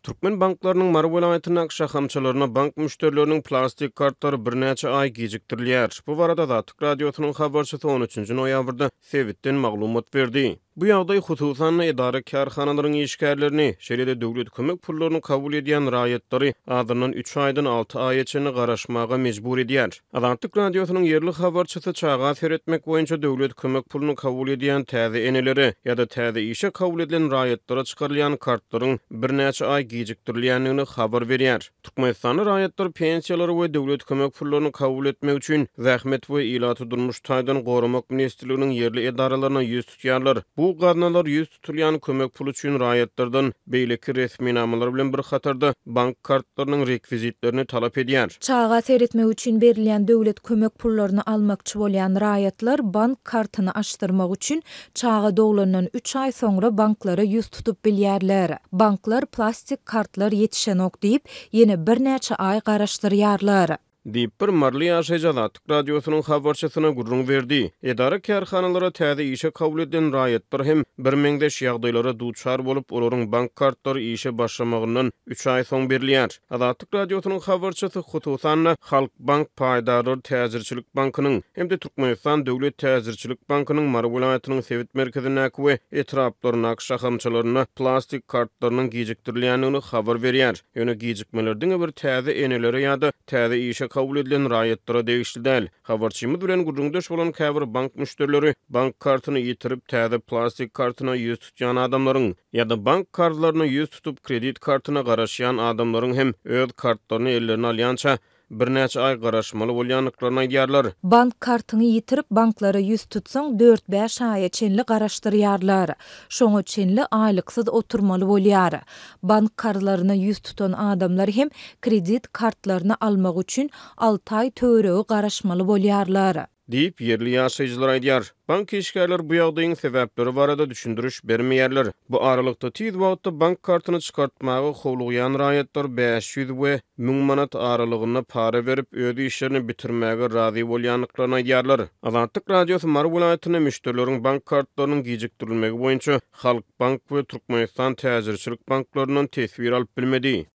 Türkmen banklarynyň Mary welaýatyndaky şahamçalaryna bank müşderileriniň plastik kartlary birnäçe aý gijikdirilýär. Bu barada Azatlyk Radiosynyň habarçysy on üçünji noýabrda sebitden maglumat berdi. Bu ýagdaý, hususan-da, edara-kärhanalaryň işgärlerini, şeýle-de döwlet kömek pullaryny kabul edýän raýatlary azyndan üç aýdan alty aýa çenli garaşmaga mejbur edýär. Azatlyk Radiosynyň ýerli habarçysy çaga seretmek boýunça döwlet kömek puluny kabul edýän täze enelere ýa-da täze işe kabul edilen raýatlara çykarylýan kartlaryň birnäçe aý gijikdirilýändigini habar berýär. Türkmenistanda raýatlar pensiýalary we döwlet kömek pullaryny kabul etmek üçin Zähmet we ilaty durmuş taýdan goramak ministrliginiň ýerli edaralaryna ýüz tutýarlar. Bu gaznalar ýüz tutulýan kömek puly üçin raýatlardan beýleki resminamalar bilen bir hatarda bank kartlarynyň rekwizitlerini talap edýär. Çaga seretmek üçin berilýän döwlet kömek pullaryny almakçy bolýan raýatlar bank kartyny açdyrmak üçin Çaga doglandan üç aý soňra banklara ýüz tutup bilýärler. Banklar plastik kartlar ýetişenok diýip, ýene birnäçe aý garaşdyrýarlar. Diýip, bir maryly ýaşaýjy Azatlyk Radiosynyň habarçysyna gürrüň berdi. Edara-kärhanalara täze işe kabul edilen raýatlar hem birmeňzeş ýagdaýlara duçar bolup, olaryň bank kartlary işe başlamagyndan üç aý soň berilýär. Azatlyk Radiosynyň habarçysy, hususan-da, Halkbank paýdarlar täjirçilik bankynyň hem-de Türkmenistan döwlet täjirçilik bankynyň Mary welaýatynyň sebit merkezindäki we etraplaryndaky şahamçalarynda plastik kartlarynyň gijikdirilýändigini habar berýär. Ýöne gijikmeler diňe bir täze enelere ýa-da täze işe kabul edilen raýatlara degişli däl. Habarçymyz bilen gürrüňdeş bolan käbir bank müşderileri bank kartyny ýitirip, täze plastik kartyna ýüz tutýan adamlaryň, ýa-da bank karzlaryna ýüz tutup kredit kartyna garaşýan adamlaryň hem öz kartlaryny ellerine alýança birnäçe aý garaşmaly bolýandyklaryny aýdýarlar. Bank kartyňy ýitirip banklara ýüz tutsaň dört-bäş aýa çenli garaşdyrýarlar. Şoňa çenli aýlyksyz oturmaly bolýar. Bank karzlaryna ýüz tutan adamlar hem kredit kartlaryny almak üçin alty aý töweregi garaşmaly bolýarlar. Diýip, ýerli ýaşaýjylar aýdýar. Bank işgärleri bu ýagdaýyň sebäpleri barada düşündiriş bermeýärler. Bu aralykda, tiz wagtda bank kartyny çykartmaga howlugýan raýatlar 500 we 1000 manat aralygynda para berip, öz işlerini bitirmäge razy bolýandyklaryny aýdýarlar. Azatlyk Radiosy Mary welaýatynda müşderileriň bank kartlarynyň gijikdirilmegi boýunça Halkbank we Türkmenistan täjirçilik banklaryndan teswir alyp bilmedi.